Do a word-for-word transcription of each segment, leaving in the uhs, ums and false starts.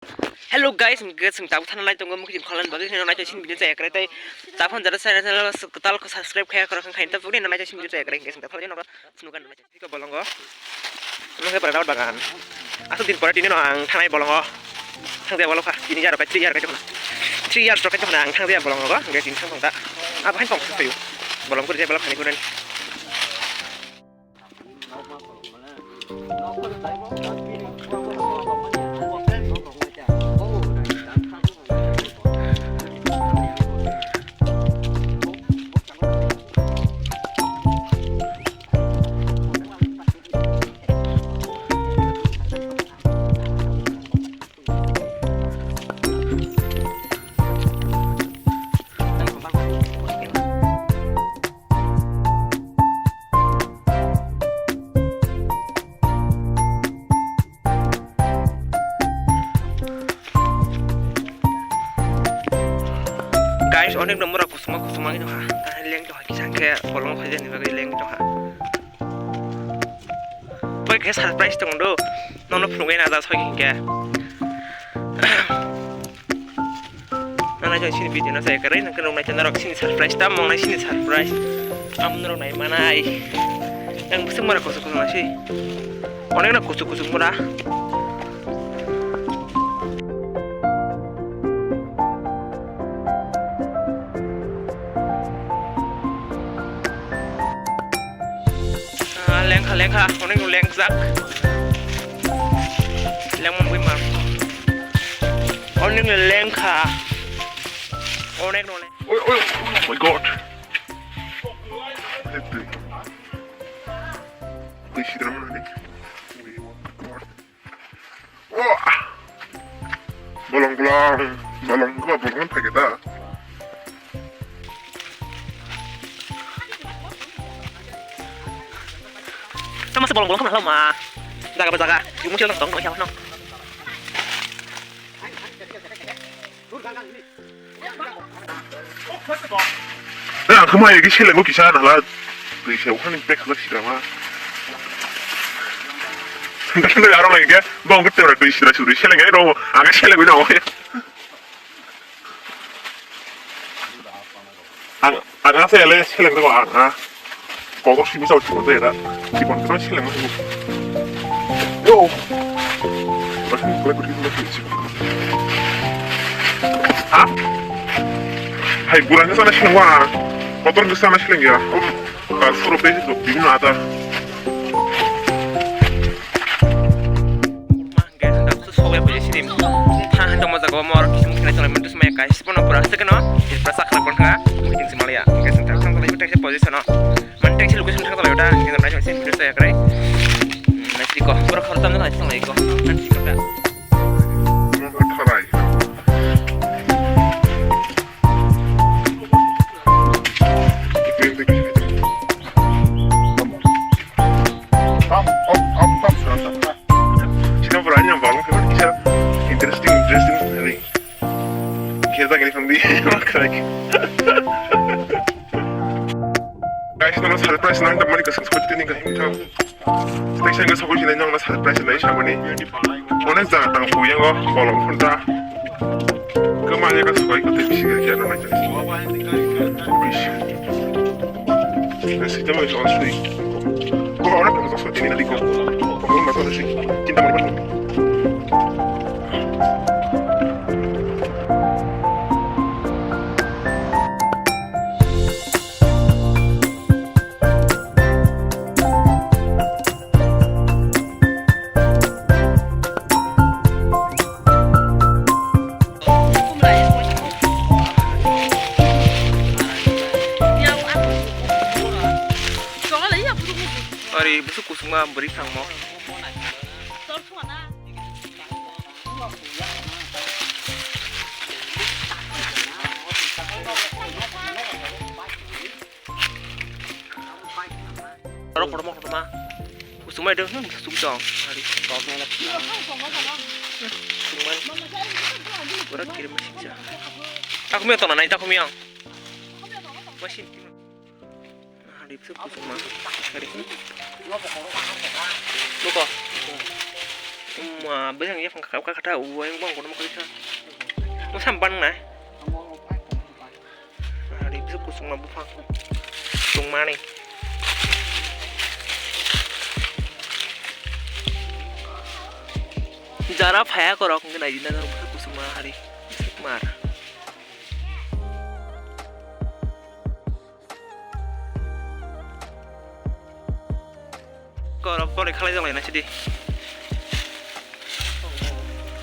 Hello guys, hwnkhe chwng tabuk thana lai tongo, mukti kholan bagwi hino naithosin video chaya kwrwi tei tabuk jara channel kwtal khe subscribe khaya kwrwi khain tabuk hino naithosin video chaya kwrwi hwnkhe chwng tabuk thana lai tongo, phunukha naithosin bolongo. Omo khe Parador bagan. Aswk din pore tini no ang thanai bolongo. Thangde bolong kha, tini year kha, three year kha tongna. Three years rok kha tongna ang thangde bolongo, hwnkhe tini thang thang ta. Abo hain tong phaio. Bolong kuri bolong khani kuri. Guys, onek no mura kusuma kusuma wngwi tongkha. Leng tongkha kisa hwnkhe bolong phaijani bagwi leng tongkha. Bai khe surprise tong do. Nono phunugwi na da soi hwnkhe. Nana jai sini video no sai kare nang kano nai channel rok sini surprise ta mong nai sini surprise. Am norok nai manai. Nang busuk mara kusuk kusuk nasi. Onek na kusuk kusuk mura. Ah, lengkha, lengkha, onek no lengjak. Lengmon bui mar. Onek no lengkha. Onek no leng. Oi, oi, oh my God. Twi sidram ni. Oh! Bolong, bolong, bolong, bolong, bolong, thake ta. Tama se bolong, bolong, khama ma. Jaga ba jaga. Yung mo siya lang tong, no. Eh, ang khamai egi selengo kisa nala. Twi se ukhani pek khlak sirama. Nang aro nang ege bong kete ora twi sira suri seleng ai ro. Ang seleng wi nang. Ang, ang asa ele seleng ro ang, ah. Kokor simi sao chimo de da. Chibon kisa seleng mo. Yo. Bas ni kole kuti mo kisi. Ha? Hai, bulan kisa na seleng wa. Kotor kisa na seleng ya. Kar suro pe to bini na ta. Guys, ang tapos sa sobya pwede sinim. Thang hantong mo jaga mo arok kisim kinai tolai mentus maya guys. Pono pura se keno, pura sakra kon tha. Mungkin si malia. Guys, ang tapos sa sobya pwede position no. Man text location thang tolai udah. Kita naik sini video saya krai. Naik siko. Pura khortam naik siko. Naik siko ka. Kharai. Tam, tam, tam, tam, tam. Sino pura ni bang kisa interesting, interesting ni. Kisa gini kami makai. Guys, nama surprise nang teman kasih seperti ini kami tahu. Station ka sokoi sinai nang na surprise nai samani. Onek jaga tang phuya go bolong phunta. Kama ya ka sokoi ko te bisi ga ya na nai. Bisi. Na sita mo so sui. Ko ora ko so tini na liko. Ko ma so sui. Kinta mo. Ari busuk kusuma beri thangmo. Aro kotorma kotorma. Kusumai dong, hmm, kusum dong. Hari. Kusumai. Ora kirim sisa. Takhumya tona nai takhumya. Masin. Hari bisa kusuma. Hari. Lupa. Ma, bwsang yaphang kha, kha, kha, kha, uwa yang bang kono ma kha. Mo sam ban na. Hari bisa kusung ma buphang. Tung mani. Jara phaya korok ngai dina jara bisa kusung ma hari. Mar. Koro pore khalai jok lai na sidi.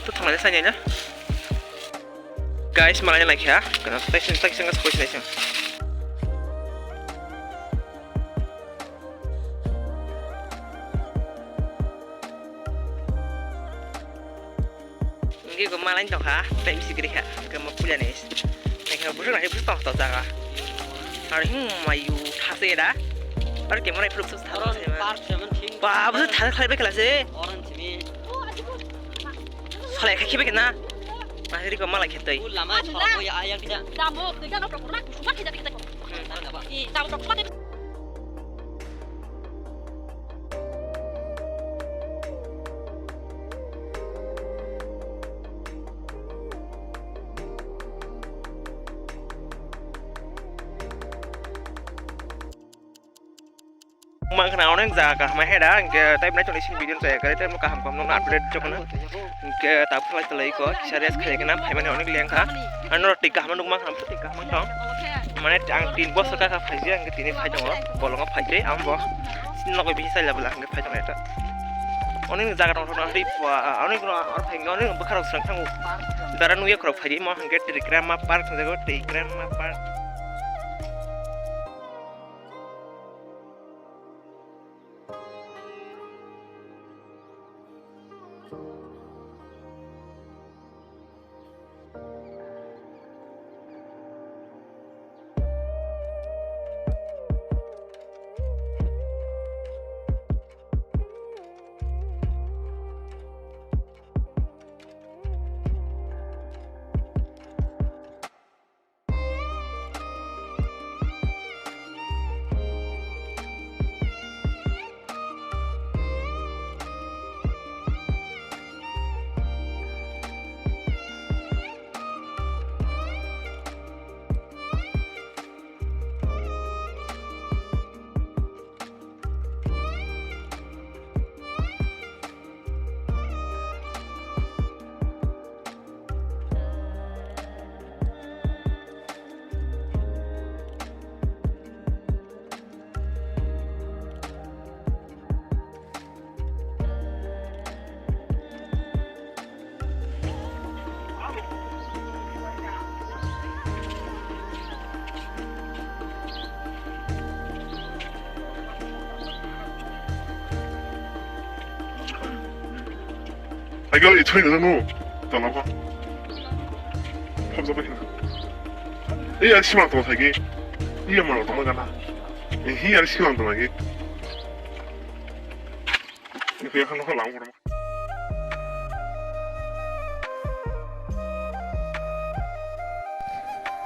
To thang lai sanya na. Guys, malai lai kha. Kana tai sin tai sin ngas koi sin. Hingke ko malai tongkha, tai bisi gri kha, hingke mo puila ni. Hingke busuk nai busuk tong tong jaga. Ar hing mayu thase da. Ar ke morai phuluk sus thang se ma. Ba busuk thang khlai bai khlai se. Salai kha khibe kena. Nahiri ko malai khe tei. Mankha na onek jaga kaham hai da, hingke tei nai tongni sini video no chaya kare, tei kaham kaham no update jokno. Hingke tabuk khlai tolai ko, kisa rest khlai kena, phaimani onek lengkha. Ano twi kaham nukma kaham twi kaham tong. Mane ang tin bosor kaka phaijak, hingke tini phai tongo, bolongo phaide, ang bo. Sini nokoi bisi sai labela, hingke phai tongo eta. Onek jaga tong thokno hri pua, onek no ar phai, onek bwkha rok swrang thango. Dara nukya khorok phaidi, mo hingke Trikrama Park thangjago, Trikrama Park. Ayo, ithoy na no, tala ba. Hamza ba hina. Iya, simang tong thagi. Iya, maro tong gana. Hi, iya, simang tong lagi. Ini kaya kan lo lang.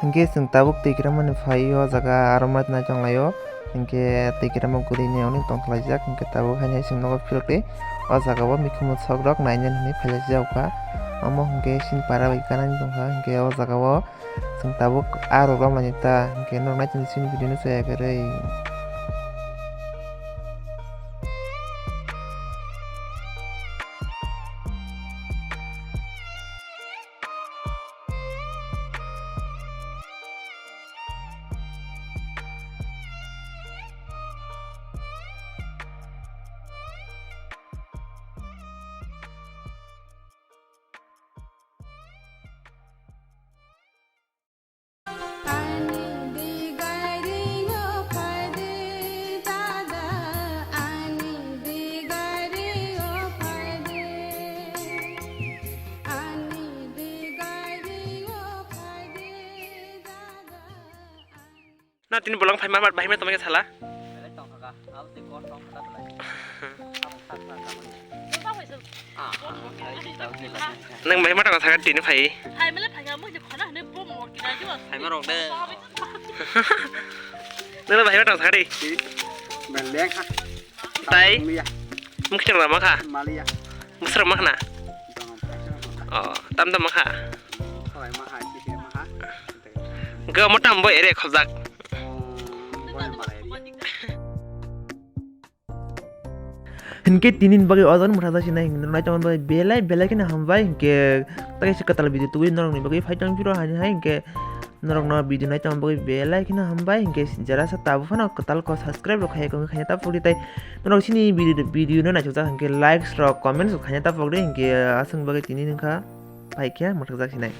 Hingke chwng tabuk twi kwrwngmani phai o jaga aro ma naitong laio, hingke twi kwrwngma guri ni onek tongthok laijak, hingke tabuk haino chwng nogo philok twi o jaga o mikhumu sok rok naina hinwi phailaijak kha, omo hingke chini para bai kanani tongkha, hingke o jaga o chwng tabuk aro romlaini ta, hingke norok naitongdi chini video no chaya kwrwi. Ani di gari o phai di dada, ani di gari o phai di, ani di gari o phai di dada, ani. Na tini bolong phai ma, ma, bahai ma tongma khe sala? Belai tongkha kha, abo tei kok tongkha ta belai. Abo sak sak kha mani. Nang bahai ma tongkha saka tini phai? Phai male phai kha, mui je khona hwnwi bo mo kina jo. Phai ma rok de. Nang bahai ma tongkha saka di? Belai kha. Tai? Maliya. Mukti tongkha ma kha? Maliya. Bwswrok ma khna? Oh, tam tam ma kha? Hwnkhe omo tam bo ere khobjak. Hinkhe tini bagwi o jaga mwthajak sinai, hinkhe naitongma bagwi belai belai kheno hambai. Hinkhe tei kaisa kwtal video tubui norokni bagwi phai tong phiro hai hai. Hinkhe norokno video naitongma bagwi belai kheno hambai. Hinkhe jara sa tabuk phano kwtal kok subscribe rok khai khaina ta puri tei norok sini video, video no naisajak hinkhe likes rok, comments rok khaina ta pokdi. Hinkhe aswk bagwi tini wngkha phaikhe mwthajak sinai.